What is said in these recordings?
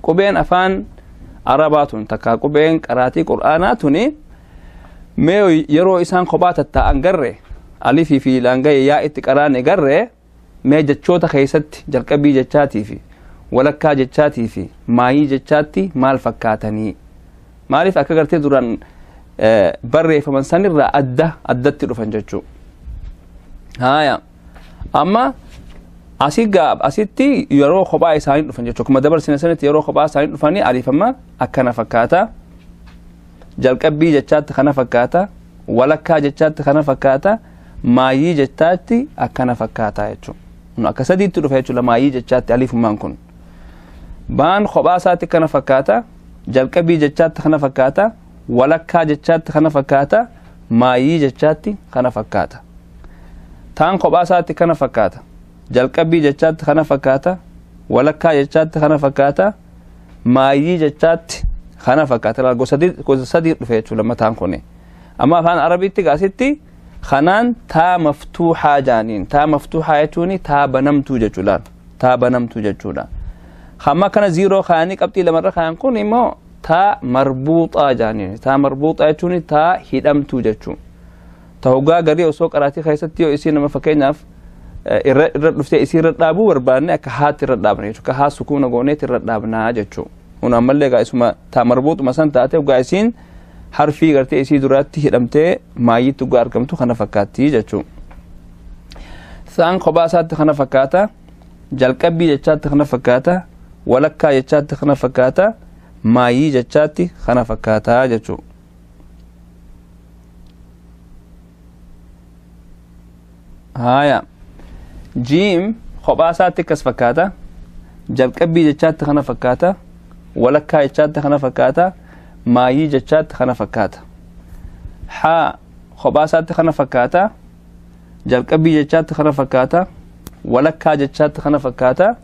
Qubeen afaan Arabaa tun takka qubeen qaraatii Qur'aanaa tuni mee yeroo isaan kophaa tattaa'an garre alifii fi laanga'e yaa itti qaraane garre mee jechoota keessatti jalqabii jechaatii fi walakkaa jechaatii fi maayii jechaatti maal fakkaatanii maaliif akka gartee duraan barreeffaman sanirraa adda addatti dhufan jechuu. Haaya amma asii gaab asitti yeroo kophaa isaanii dhufan jechuu akkuma dabarsine sanitti yeroo kophaa isaanii dhufanii alifama akkana fakkaata jalqabbii jechaatti kana fakkaata walakkaa jechaatti kana fakkaata maayii jechaatti akkana fakkaata jechuudha. Akka sadiitti dhufa jechuudha maayii jechaatti alifummaan kun. Baan kophaa isaatti kana fakkaata jalqabbii jechaatti kana fakkaata walakkaa jechaatti kana fakkaata maayii jechaatti kana fakkaata. Taan kophaa isaatti kana fakkaata jalqabbii jechaatti kana fakkaata walakkaa jechaatti kana fakkaata maayii jechaatti kana fakkaata. Gosa sadii dhufe jechuudha mataan kun. Amma afaan Arabiitti gaasitti kanaan taa maftuuxaa jaaniin taa maftuuxaa jechuun taa banamtuu jechuudha taa banamtuu jechuudha. Hamma kana ziiroo kaanii qabxii lamarra kaan kun immoo taa marbuuxaa jaaniin taa marbuuxaa jechuun taa hidhamtuu jechuudha. Ta hoggaa garii osoo qaraatii keessatti yoo isii nama fakkeenyaaf irra dhuftee isii irra dhaabuu barbaanne akka haatti irra dhaabna jechuudha. Akka haa sukuuna gooneetti irra dhaabnaa jechuudha. Kun ammallee egaa isuma taa marbuuxuma san taate hoggaa isiin harfii gartee isii duraatti hidhamtee maayiitti hoggaa argamtu kana fakkaatti jechuudha. Saan kophaa isaatti kana fakkaata jalqabbii jechaatti kana fakkaata walakkaa jechaatti kana fakkaata maayii jechaatti kana fakkaata jechuudha. Haaya jiim kophaa isaatti akkas fakkaata jalqabbii jechaatti kana fakkaata walakkaa jechaatti kana fakkaata maayii jechaatti kana fakkaata. Haa kophaa isaatti kana fakkaata jalqabbii jechaatti kana fakkaata walakkaa jechaatti kana fakkaata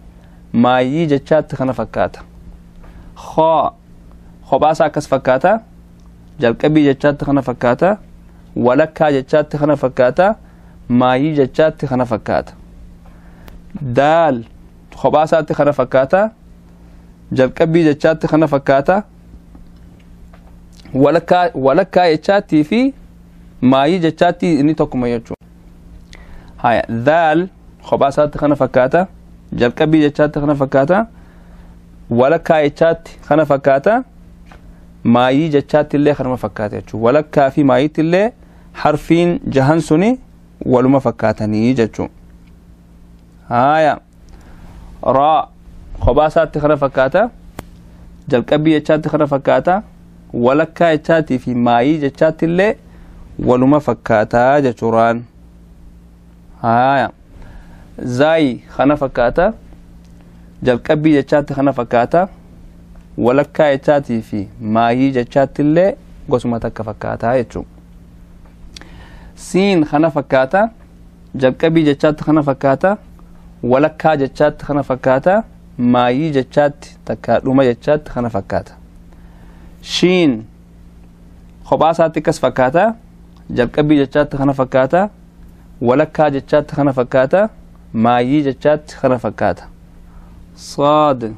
maayii jechaatti kana fakkaata. Khaa kophaa isaa akkas fakkaata jalqabbii jechaatti kana fakkaata walakkaa jechaatti kana fakkaata maayii jechaatti kana fakkaata. Daal kophaa isaatti kana fakkaata jalqabbii jechaatti kana fakkaata walakkaa jechaattii fi maayii jechaatti inni tokkuma jechuudha. Haya daal kophaa isaatti kana fakkaata jalqabbii jechaatti kana fakkaata walakkaa jechaatti kana fakkaata maayii jechaatti illee kanuma fakkaata jechuudha. Walakkaa fi maayiitti illee harfiin jahan suni waluma fakkaatanii jechuudha. Haya raa kophaa isaatti kana fakkaata jalqabbii jechaatti kana fakkaata walakkaa jechaatii fi maayii jechaatti illee waluma fakkaataa jechuuraan. Haya zaayi kana fakkaata jalqabbii jechaatti kana fakkaata walakkaa jechaatii fi maayii jechaatti illee gosuma takka fakkaataa jechuudha. Siin kana fakkaata jalqabbii jechaatti kana fakkaata walakkaa jechaatti kana fakkaata maayii jechaatti takka dhuma jechaatti kana fakkaata. Shiin kophaa isaatti akkas fakkaata jalqabbii jechaatti kana fakkaata walakkaa jechaatti kana fakkaata maayii jechaatti kana fakkaata. Saad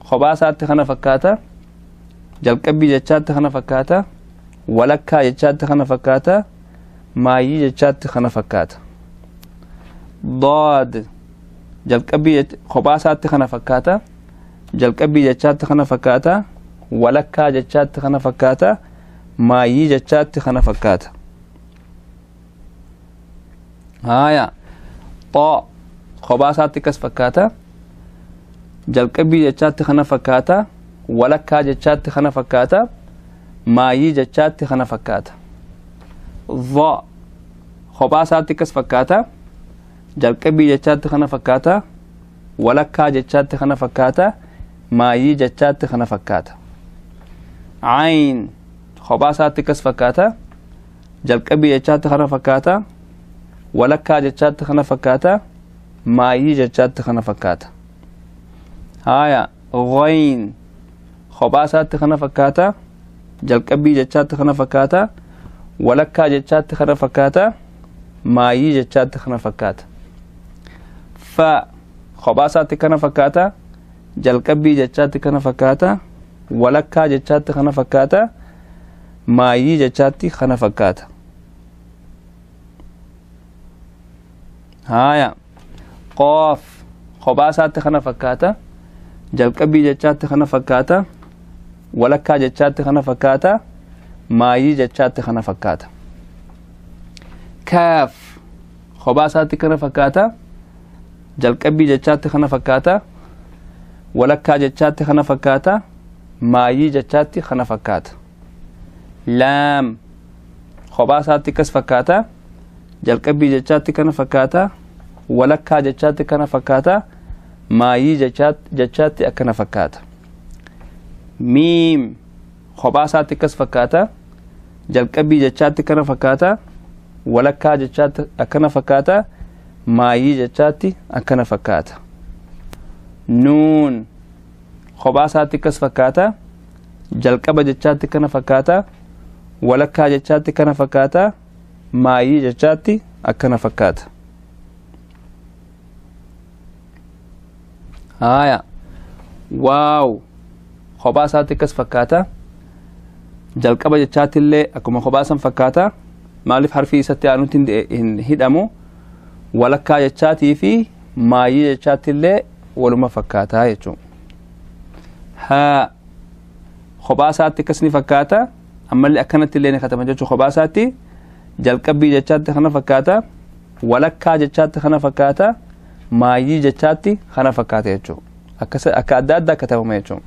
kophaa isaatti kana fakkaata jalqabbii jechaatti kana fakkaata walakkaa jechaatti kana fakkaata maayii jechaatti kana fakkaata. Daad jalqabbii kophaa isaatti kana fakkaata jalqabbii jechaatti kana fakkaata walakkaa jechaatti kana fakkaata maayii jechaatti kana fakkaata. Haya xaa kophaa isaatti akkas fakkaata jalqabbii jechaatti kana fakkaata walakkaa jechaatti kana fakkaata maayii jechaatti kana fakkaata. Dha kophaa isaatti akkas fakkaata jalqabbii jechaatti kana fakkaata walakkaa jechaatti kana fakkaata maayii jechaatti kana fakkaata. Ayn kophaa isaatti akkas fakkaata jalqabbii jechaatti kana fakkaata walakkaa jechaatti kana fakkaata maayii jechaatti kana fakkaata. Haya ghayn kophaa isaatti kana fakkaata jalqabbii jechaatti kana fakkaata walakkaa jechaatti kana fakkaata maayii jechaatti kana fakkaata. Fa kophaa isaatti kana fakkaata Jalqabbii jechaatti kana fakkaata. Walakkaa jechaatti kana fakkaata. Maayii jechaatti kana fakkaata. Haaya, qoof kophaa isaatti kana fakkaata. Jalqabbii jechaatti kana fakkaata. Walakkaa jechaatti kana fakkaata. Maayii jechaatti kana fakkaata. Kaaf kophaa isaatti kana fakkaata. Jalqabbii jechaatti kana fakkaata. Walakkaa jechaatti kana fakkaata. Maayii jechaatti kana fakkaata. Laam kophaa isaatti akkas fakkaata. Jalqabbii jechaatti kana fakkaata. Walakkaa jechaatti kana fakkaata. Maayii jechaatti akkana fakkaata. Miim kophaa isaatti akkas fakkaata. Jalqabbii jechaatti kana fakkaata. Walakkaa jechaatti akkana fakkaata. Maayii jechaatti akkana fakkaata. Nuun kophaa isaatti akkas fakkaata. Jalqaba jechaatti kana fakkaata. Walakkaa jechaatti kana fakkaata. Maayii jechaatti akkana fakkaata. Haaya, waaw kophaa isaatti akkas fakkaata. Jalqaba jechaatti illee akkuma kophaa san fakkaata. Maaliif harfii isatti aanutti hin hidhamu? Walakkaa jechaatii fi maayii jechaatti illee waluma fakkaataa jechuudha. Haa kophaa isaatti akkas ni fakkaata. Ammallee akkanatti illee ni katama jechuudha. Kophaa isaatti jalqabbii jechaatti kana fakkaata. Walakkaa jechaatti kana fakkaata. Maayii jechaatti kana fakkaata jechuudha. Akka adda addaa katabama jechuudha.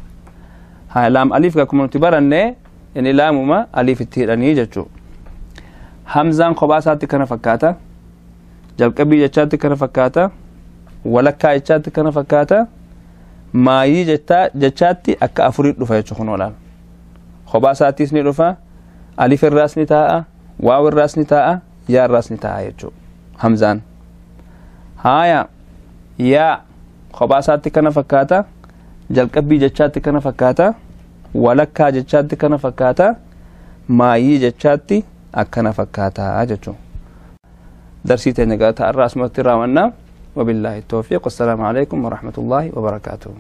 Haa, laam aliif akkuma nuti baranne inni laamuma aliif itti hidhanii jechuudha. Hamzaan kophaa isaatti kana fakkaata. Jalqabbii jechaatti kana fakkaata. Walakkaa jechaatti kana fakkaata. Maayii jechaatti akka afurii dhufa jechuudha kun olaal. Kophaa isaattis ni dhufa. Alif irraas ni taa'a. Waaw irraas ni taa'a. Yaa irraas ni taa'a jechuudha. Hamzaan. Haaya, yaa kophaa isaatti kana fakkaata. Jalqabbii jechaatti kana fakkaata. Walakkaa jechaatti kana fakkaata. Maayii jechaatti akkana fakkaata jechuudha. Darsii teenya gaata irraa asumatti raawwannaa. Wabillaahi tawfiiq. Wassalaamu alaikum warahmatullaahi wabarakaatuh.